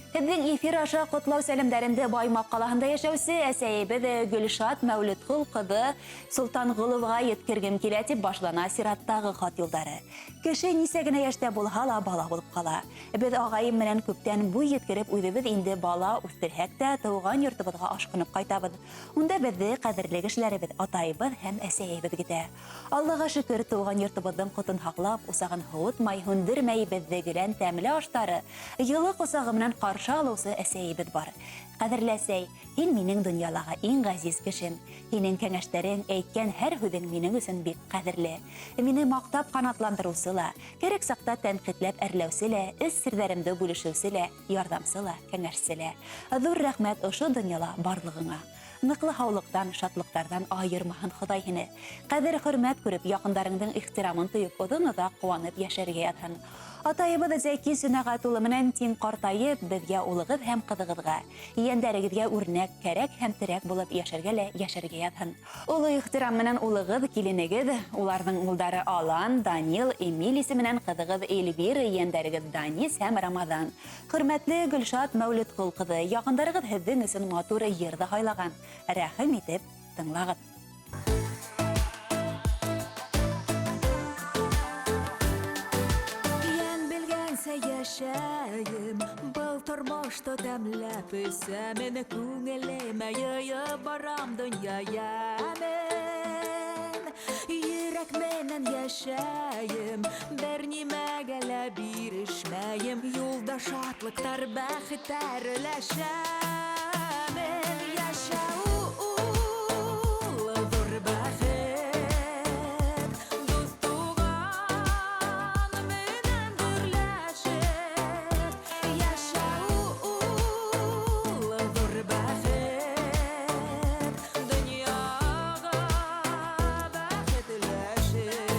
Һеҙҙең эфир аша ҡотлау сәләмдәремде Баймаҡ ҡалаһында йәшәүсе әсәйебеҙ Гөлшат Мәүлетҡол ҡыҙы Солтанғоловаға еткергем килә, тип башлана сираттағы хат юлдары. Кеше нисә генә йәштә булһа ла бала булып ҡала. Беҙ ағайым менән күптән буй еткереп үҙебеҙ инде бала үҫтерһәк тә, тыуған йортобоҙға ашҡынып ҡайтабыҙ. Унда беҙҙе ҡәҙерле кешеләребеҙ, атайыбыҙ һәм әсәйебеҙ көтә. Аллаға шөкөр, тыуған йортобоҙҙоң ҡотон һаҡлап, усағын һыуытмай, һүндермәй, беҙҙе гелән тәмле аштары, йылы ҡосағы менән ҡаршы алыусы әсәйебеҙ бар. Ҡәҙерле әсәй, һин минең донъялағы иң ғәзиз кешем. Һинең кәңәштәрең, әйткән һәр һүҙең минең өсөн бик ҡәҙерле. Мине маҡтап ҡанатландырыусы ла, кәрәк саҡта тәнҡитләп әрләүсе лә, эс серҙәремде бүлешеүсе лә, ярҙамсы ла, кәңәшсе лә. Ҙур рәхмәт ошо донъяла барлығыңа. Ныҡлы һаулыҡтан, шатлыҡтарҙан айырмаһын Хоҙай һине. Ҡәҙер-хөрмәт күреп, яҡындарыңдың ихтирамын тойоп, оҙон-оҙаҡ ҡыуанып йәшәргә яҙһын. Атайыбыҙ Зәки Сөнәғәт улы менән тиң ҡартайып, беҙгә улығыҙ һәм ҡыҙығыҙға, ейәндәрегеҙгә үрнәк, кәрәк һәм терәк булып йәшәргә лә йәшәргә яҙһын. Оло ихтирам менән улығыҙ, киленегеҙ, уларҙың улдары Алан, Данил, Эмиль исеменән ҡыҙығыҙ Эльвира, ейәндәрегеҙ Данис һәм Рамаҙан. Хөрмәтле Гөлшат Мәүлетҡол ҡыҙы, яҡындарығыҙ һеҙҙең өсөн матур йыр ҙа һайлаған. Рәхим итеп, тыңлағыҙ. Йән белгәнсә йәшәйем, был тормошто тәмләп эсәмен, күңелемә йыйып барам донъя йәмен. Йөрәк менән йәшәйем, бер нимәгә лә бирешмәйем, юлда шатлыҡтар, бәхеттәр өләшәмен. Йәшәү ул ҙур бәхет, дуҫ-туған менән гөрләшеп. Йәшәү ул ҙур бәхет, донъяға бәхет өләшеп.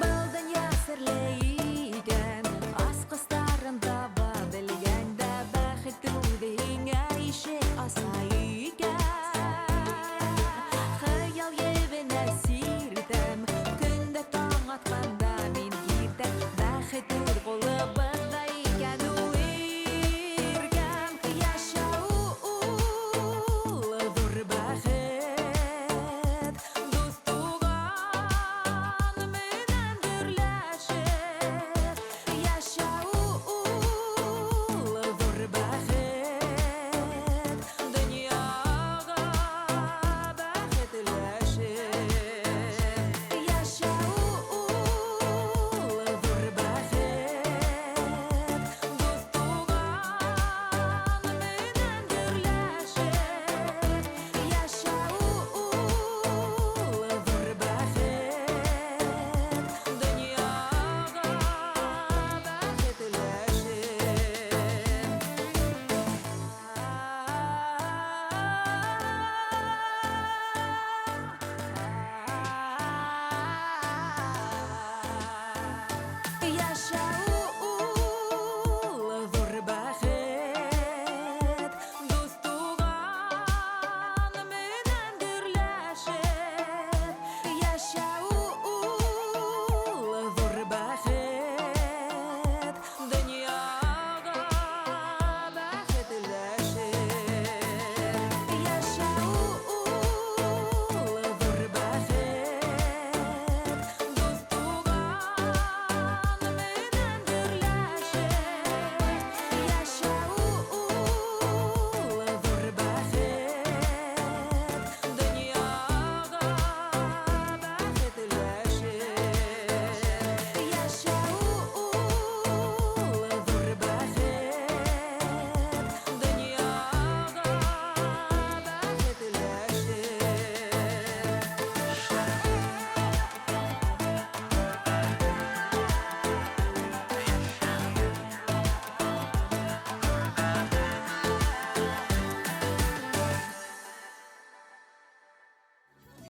Был донъя серле икән, асҡыстарын таба белгәндә бәхет үҙе һиңә ишек аса.